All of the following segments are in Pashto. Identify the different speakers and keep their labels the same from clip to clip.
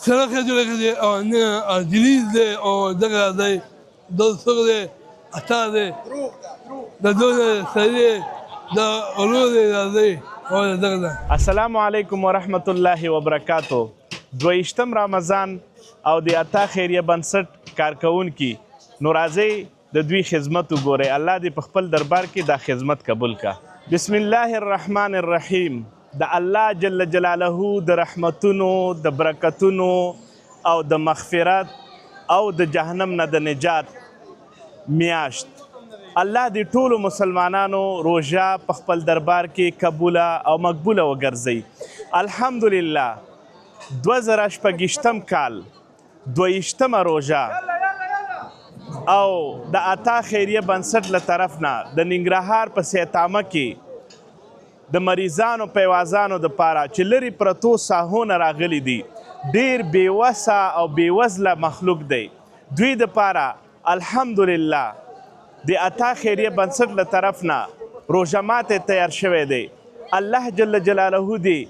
Speaker 1: سړک یې جوړ کړی او نه جلیز دی او دغه دی، د څوک دی، عطا دی، د دوی سړی د ورور دی، راځي او دغه ده.
Speaker 2: السلام علیکم ورحمت الله وبرکاتو. 22 رمضان او د عطا خیریه بنسټ کارکوونکي، نو راځئ د دوی خدمت وګورئ. الله دې په خپل دربار کې دا خدمت قبول کا. بسم الله الرحمن الرحیم. د الله جل جلاله د رحمتونو، د برکتونو او د مغفرت او د جهنم نه د نجات میاشت. الله دې ټولو مسلمانانو روژه په خپل دربار کې قبوله او مقبوله وګرځي. الحمدلله، 2026 کال 22مه روژه او د عطا خیریه بنسټ له طرف نه د ننګرهار په سیتامه کې د مریضانو پیوازانو د پاره چې لرې پرتو ساحو نه راغلي دي، ډیر بېوسه او بېوزله مخلوق دی، دوی د پاره الحمدلله د عطا خیریه بنسټ له طرف نه روژه ماتی تیار شوی دی. الله جل جلاله دی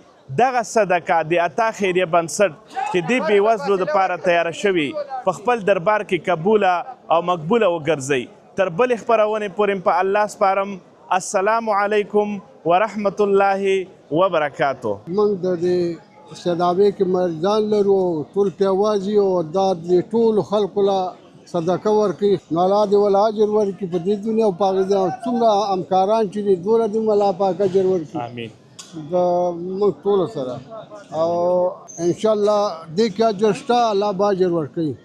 Speaker 2: دغه صدقه د عطا خیریه بنسټ چې دی بېوزلو دپاره تیاره شوي په خپل دربار کې قبوله او مقبوله وګرځي. تر بلې خپرونې پورې په الله سپارم. السلام علیکم ورحمت الله وبرکاته.
Speaker 3: موږ د دې سیدابې کې مریضان لرو او ټول پیوازي او دا د ټولو خلکو له صدقه ورکوي، نو الله دې ولا اجر ورکړي په دې دنیا او په هغې دنیا. څومره همکاران چې دي، دومره دې هم الله پاک اجر ورکړي.
Speaker 2: آمین.
Speaker 3: د موږ ټولو سره او انشاءالله دې کې اجر شته، الله به اجر ورکوي.